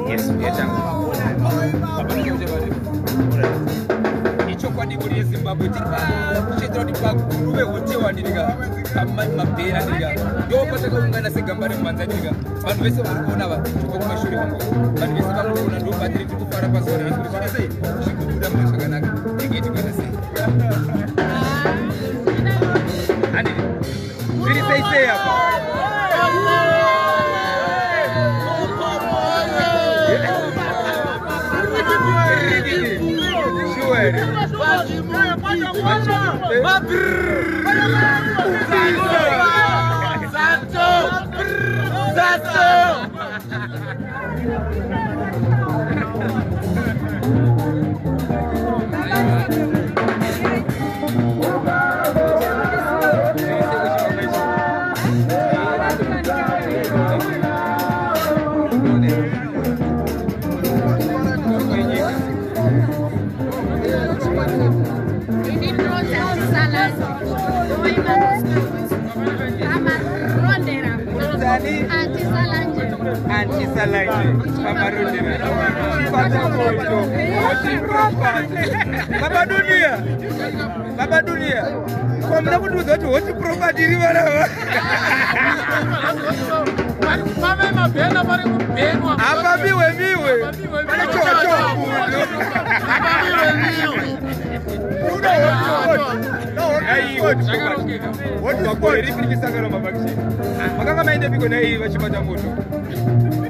Yes, uyatanga. Ichokwadi mhuri yeZimbabwe, tiri pakuchetera kuti paGuruve Hotel ndirika pamabhera ndirika ndo patakaungana segamba remumhanza ndirika. Vanhu vese vari kuona va tobva kumashure kwangu, vanhu vese vari kuona ndo patiri tiri kufara pazuva ranhasi kuti zvita sei, zvikubuda mune zvakanaka. Ndinge tikuita sei, handiti zviri sei sei apa? Sure here? Ini ndinonzi Antisalanje, Amarondera. Antisalanje. Antisalanje paMarondera, Chipatamoto Hot Property. Baba Dunia, Baba Dunia, ko muna kundiudza kuti Hot Property iri vanava? Pave mabhena pari kubhenwa. Apa miwe miwe pane chochobudo. Pamiwe miwe. Zvakarongeka. Gore ripi richisangana mabakishe makanga maendepiko nai vachibata moto?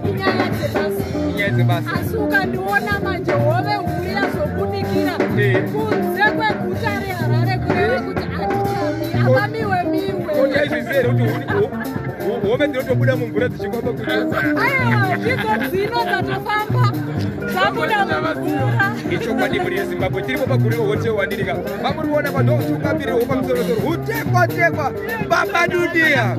Inyaya dzebasa. Inyaya dzebasa. Asi ukandiona manje, hove huru yazobudikira kunze kweguta reHarare, kureva kuti hatichami apa miwe miwe. Kotaizviziva here kuti hove dzinotobuda mumvura dzichikwamba kuti? Aiwa, ndidzo dzino dzatofamba dzabuda mumvura. Ichokwadi mhuri yeZimbabwe, tiripo paGuruve Hotel wandirika vamuri kuona pandotungamiriro pamusorosoro hutekwa tekwa. Baba Dunia,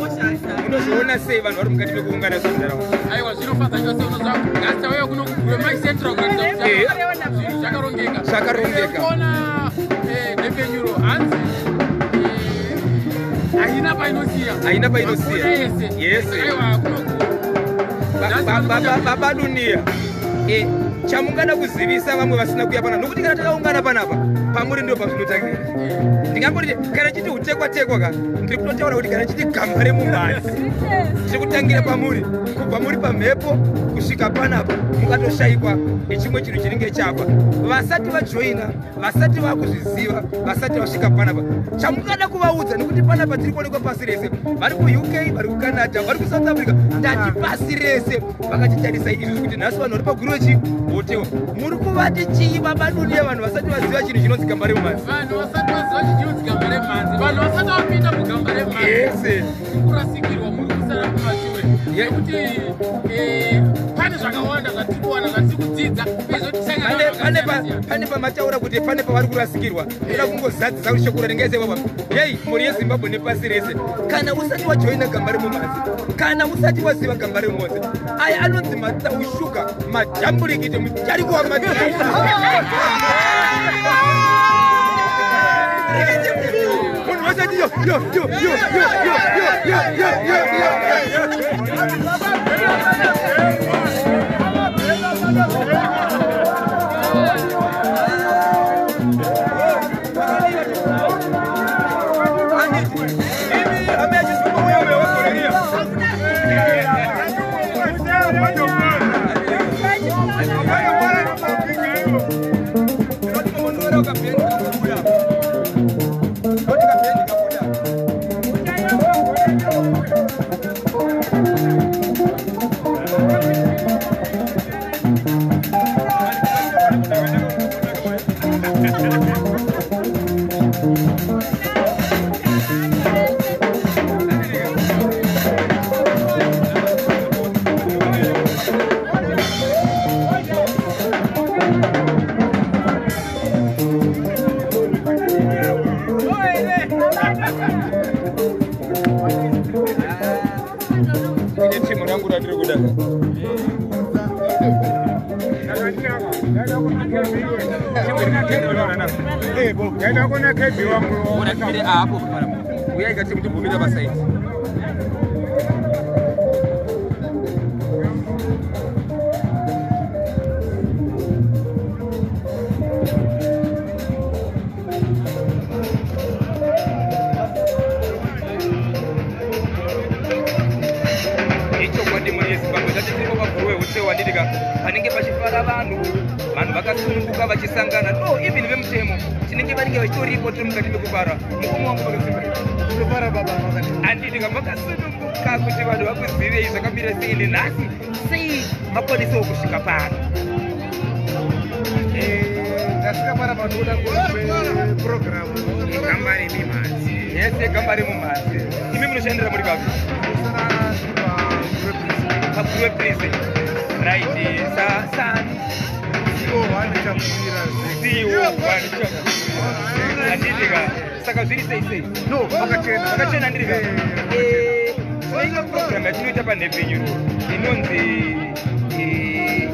munozviona sei vanhu vari mukati mekuungana semunharaunda? Aiwa, zvinofadza chose. Unoziva, nhasi tauya kuno kuGuruve Mash Central kuratidza kuti zvinhu zvakarongeka. Zvakarongeka. Kuona nhepfenyuro hanzi haina painosiya. Haina painosiya. Makore ese. Yese. Aiwa, kunoku Baba Dunia, chamungada kuzivisa vamwe vasina kuya panapa, nokuti kana takaungana panapa pamuri ndo pazvinotangira. Ndingangoti kana chiti utekwa tekwa ka, ndiri kutotaura kuti kana chiti gamba remumhanzi, tiri kutangira pamuri, kubva muri pamhepo kusvika panapa. Mukatoshayikwa nechimwe chinhu chinenge chapa, vasati vajoina, vasati vakuzviziva, vasati vasvika panapa, chamungada kuvaudza, nekuti panapa tiri kuonekwa pasi rese, vari kuUK, vari kuCanada, vari kuSouth Africa, ndati pasi rese vakatitarisa izvi, kuti nhasi vanhu vari paGuruve Hotel, muri kuvati chii, Baba Dunia, vanhu vasati vaziva chinhu chinonzi gamba remumhanzi? Vanhu vasati vaziva chinonzi gamba remhanzi, vanhu vasati vapinda mugamba remhanzi, kurasikirwa, muri kusara kumashure, nekuti pane zvakawanda zvatiri kuwana, zvatiri kudzidza. Pane pamataura kuti pane pavari kurasikirwa, toda kungozadzisa kuti shoko ringaise baba. Yei, mhuri yeZimbabwe nepasi rese, kana usati wajoina gamba remumhanzi, kana usati waziva gamba remumhanzi, aya anonzi matsaushuka madhamburikiti muchariko wamadhai. Munhu wese ati yo yo yo yo yo yo yo yo yo yo yo. Imi ameyachisukuma uya uya wagoreria. Ine timu rangu randiri kuda. Ona, timire apo, uyai kati mutimbomira pasaidi. mhuri yeZimbabwe. Tati tiripo paGuruve Hotel, handitika, panenge pachifara vanhu, vanhu vakasununguka vachisangana. No, even vemutemo tinenge vanenge vachitoripo, tiri mukati mekufara. Mukoma wangu, makasimba? Tinofara baba, makati. Handitika, makasununguka kuti vanhu vakuzivei zvakamira sei nenhasi, sei makwanisawo kusvika pano? Tasvika panapa nokuda kwepurogiramu yegamba remimhanzi. Yese, gamba remumhanzi. Imi munoshandira muri papi? Kusana paGuruve. PaGuruve Prison, right. Sani? CO 1 Chakumira. CO 1, handitika. Saka zviri sei sei? No, makachena. Makachena, handitika. Eh. Tinoita program yatinoita panhepfenyuro inonzi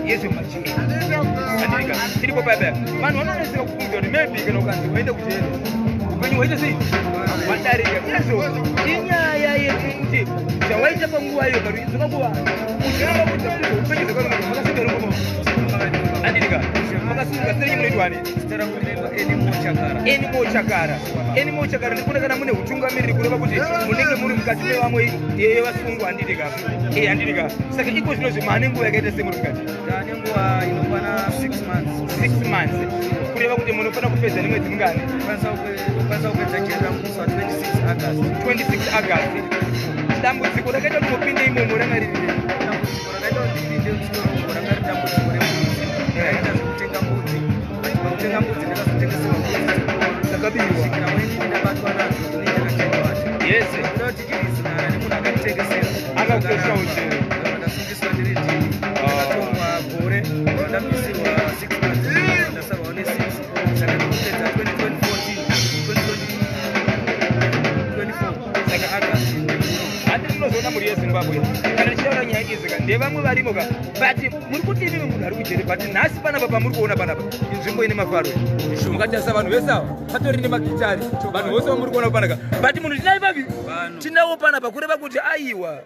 yezvemajeri, handitika. Tiripo paya, vanhu vanoneseka kufunga kuti maybe kana ukanzi waenda kujeri, upenyu hwaita sei, wadarika. Izvo inyaya yekuti zvawaita panguva iyo, but idzoka kuvanhu uchiramba kuti upenyu zvakasimba. Ngoma, handitika, makasununga. Zita renyu munoitwani? Anymore Chakara. Anymore Chakara, ndikuona kana mune utungamiriri, kureva kuti munenge muri mukati mevamwe yevasungwa, handitika? Handitika. Saka iko zvino zvimane nguva yakaita semuri mukati? Ndane nguva inokwana 6 months. 6 months, kureva kuti munofanira kupedza nemwedzi mingani? Kwanisa kupedza jeri rangu musi wa 26 August. 26 August. Dambudziko rakaita kuti mupinde imomo ranga riri rei? Dambudziko rakaita kuti ndipinde muchitorongo ranga riri dambudziko rembudzi. Ndaita zvekutenga mbudzi, but pakutenga mbudzi ndakazotengeserwa mbudzi Dzakabiwa. Kusvikira mwenini ndabatwa nadzo inenge yakachaiwata. Kuda kuti tichirizana nemunhu akanditengesera. Akakutosa ujeri. Ndasungiswa ndiri ndini. Ndakatongwa gore, ndabvisirwa 6 months, ndasarwawo ne6. Saka ndikupedza 2014, 2024, saka August ndikuno. Hati tinozoona mhuri yeZimbabwe kana tichitaura nyaya idzi ka, ndevamwe varimo ka, but muri kuti imimi munhu ari kujeri, but nhasi panapa pamuri kuona panapa inzvimbo ine mafaro. Mukatarisa vanhu vese ava, patori nemagitari, vanhu vose vamuri kuona panaka, but munhu tinai papi? Tinawo panapa, kureva kuti aiwa,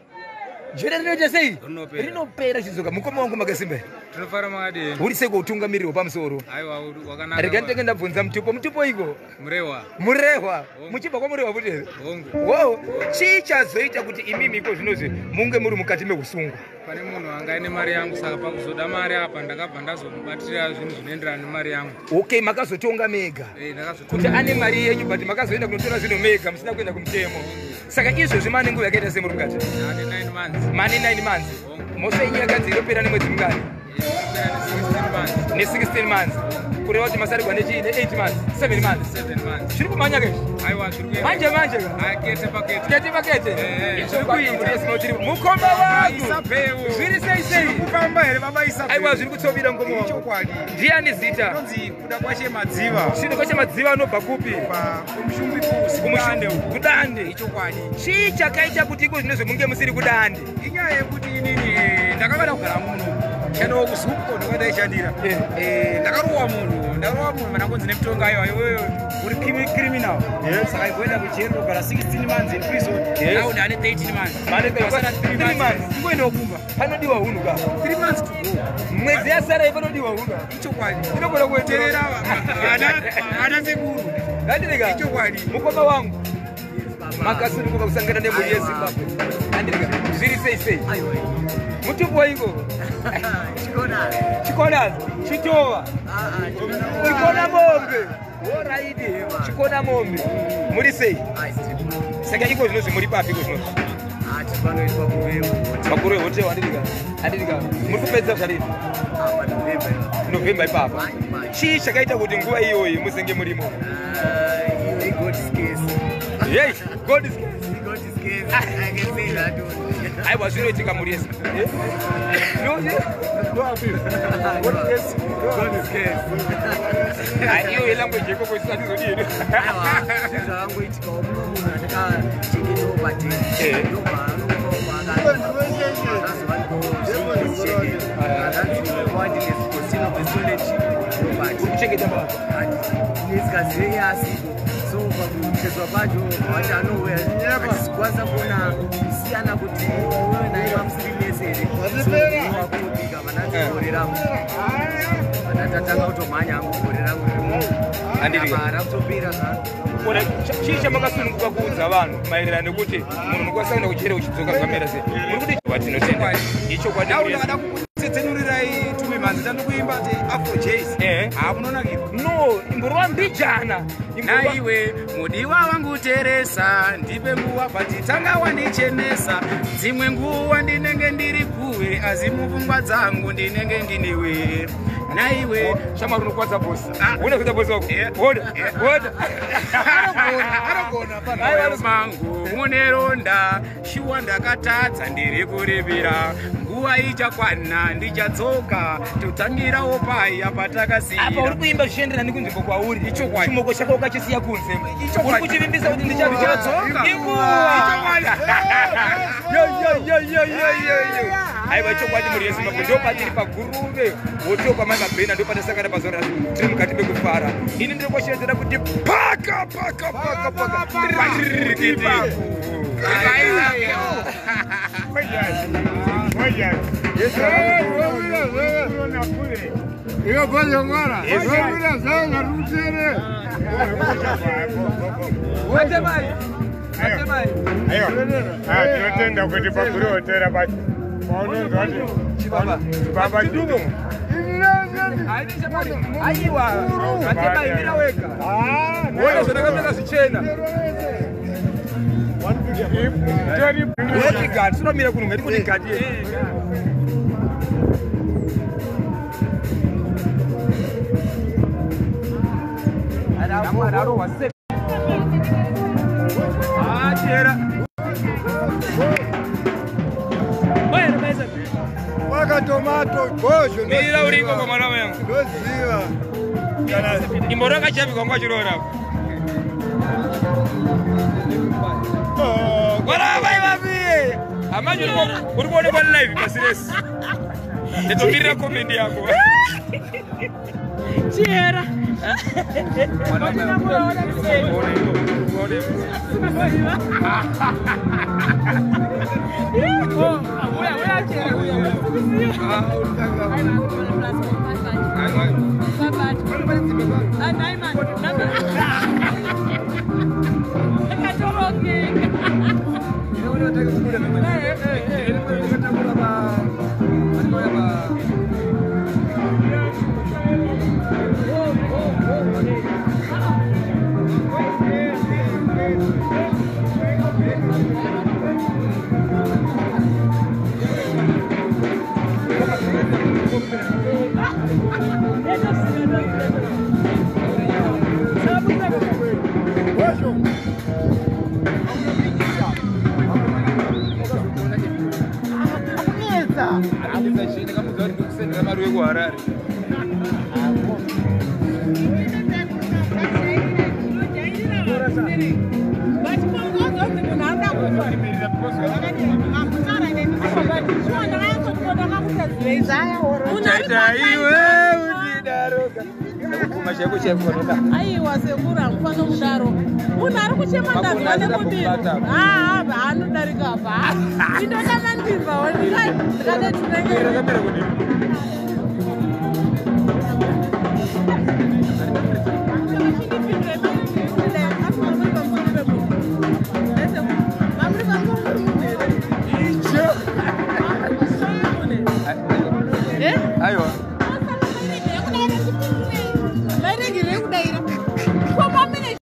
jere rinoita sei? Rinopera. Rinopera. Chidzoka, mukoma wangu, makasimba here? Tinofara, makadini? Uri sei kuutungamiriri hwepamusoro? Aiwa, wakanaka. Rega nditenge ndabvunza mutupo. Mutupo iko? Murehwa. Murehwa. Muchibva kwaMurehwa futi here? Hongu. Wo, chii chazoita kuti imimi iko zvinozvi munge muri mukati meusungwa? Pane munhu anga aine mari yangu, saka pakuzoda mari apa ndakabva ndazomubatira zvinhu zvinoenderana nemari yangu. Okay, makazotonga mega Eh, ndakazotonga. kuti ane mari yenyu, but makazoenda kunotora zvinhu mega, musina kuenda kumutemo. Saka izvozvi mane nguva yakaita semuri mukati? Ane 9 months. Mane 9 months. Mhosva yenyu yakanzi inopera nemwedzi mingani? Eh, inopera ne16 months. Ne16 months, kureva kuti masarigwa nechii, ne8 months, 7 months? 7 months. Zviri kumhanya kaizvi. Aiwa, zviri kuenda. Manje manje ka. Ah, kete pakete. Kete pakete. Eh, Zviri kuita, mukoma wangu. Isabel. Zviri sei sei? Kufamba here baba Isabel? Aiwa, zviri kutsovira, mukoma wangu. Chokwadi. Ndiani zita? Inonzi Kuda Kwashe Madziva. Chino Kwashe Madziva, anobva kupi? Kumushumbi kusi. Kumushumbi kuDande. Chokwadi. Chii chakaita kuti iko zvino zvemunge musiri kuDande? Inyaya yekuti inini ndakavada kugara muno shando kuZUPCO ndokwandaishandira. Ndakarowa munhu, ndarowa munhu, vanangonzi nemutongo, aiwa, iwewe uri criminal, saka igoenda kujeri, ndogara 16 months in prison. Now ndane 13 months. Mane Pasara 3 3 months. Months. Ingoendawo kumba. Panodiwa hunhu ka. 3 months to go. Mwedzi yasara panodiwa hunhu. Ichokwadi. Inogona kuwedzera. Terera vana sekuru. Handirika. Ichokwadi. Mukoma wangu, makasununguka kusangana nemhuri yeZimbabwe, handirika. Zviri sei sei? Mutupo waiko? Chikona, Chitova, Chikona Mombe. Alright, Chikona Mombe. Muri sei? Saka iko zvinozvi muri papi iko zvinozvi? PaGuruve Hotel, handirika, handirika. Muri kupedza zvarini? November ipapa. Chii chakaita kuti nguva iyoyi muzenge murimo? Yei, God is aiwa, zvinoitika mhuri yese. Iyo ilanguage ikoko, isatizodini. Zvakangoitikawo muno, munhu andakachengetawo padeni ndobva anoaanzi Kuchengeta baba. Nesikazive asipo, so pakuchezwa pacho vacho anouya achisikwanisa kuona kusiyana kuti wewe naye vamusiri mese here. So wakutobika vananzi gore rangu, vandatatanga kutomhanya hangu, gore rangu riri. Handiti chii chamakasununguka kuudza vanhu maererano nekuti munhu unokwanisa kuenda kujere uchidzoka zvakamira sei? Muri kuti vatinotenda ichokwadi. Ndakada kutsetsenurirai tumimhanzi tandikuimba ti Afro Jazz. Hamunonakirwa. No, imborova mbijana. Naiwe mudiwa wangu teresa, ndipe nguva but tanga wandichenesa. Dzimwe nguva ndinenge ndiri kuwe, asi mupfungwa dzangu ndinenge ndinewe. Naiwe shamwari, unokwadza bosi. Una kuita bosi wako. Oda oda. Arogona mangu mune ronda, shuwa ndakatadza, ndiri kurivira. Nguva ichakwana ndichadzoka, totangirawo paya Apa uri patakasiyira. kuimba zvichienderana nekunzvimbo kwauri. Ichokwadi. Chimoko chako ukachisiya kunze, Ichokwadi. uri kuchivimbisa kuti Ndichadzoka. Inguva. Yo, yo, yo, yo, yo, yo, yo. Aiwa, chokwadi, mhuri yeZimbabwe, ndo patiri paGuruve Hotel pamai Mabhena, ndo patasangana pazuva rasi. Tiri mukati mekufara. Ini ndiri kushevedzera kuti paka paka paka paka Tirikiti. Tinotenda kuti paGuruve Hotera pacho paunonzwa kuti chibaba chidumo. Aiwa, matemaimira wega, ona zvandakapfeka zvichena. Unoti gati sinomira kunhu ngati kuti gati. Arohwa se chera. Waka tomato bhozho. Mirira uriko kwa mwana wangu. Ndoziva kana. Imboro akachabikwa ngwachirora warava ivaviye amanje uri kuonekwa live pasi rese. Ndatomirira comment yako. Chihera. Uya, uya, Chihera, uya, uya. Akatorongeka. Ndikamudza kuti ndikusendera mari wekuHarare. Iwe undidaroka kuguma chaiko chaiko noda. Aiwa, sekuru, hamufana kudaro. Munhu ari kuchema, ndazwa nekudini. Haa, anodarika apa. Indoda mandimba ndikade tinenge. Rakamira kudini? Aiwa.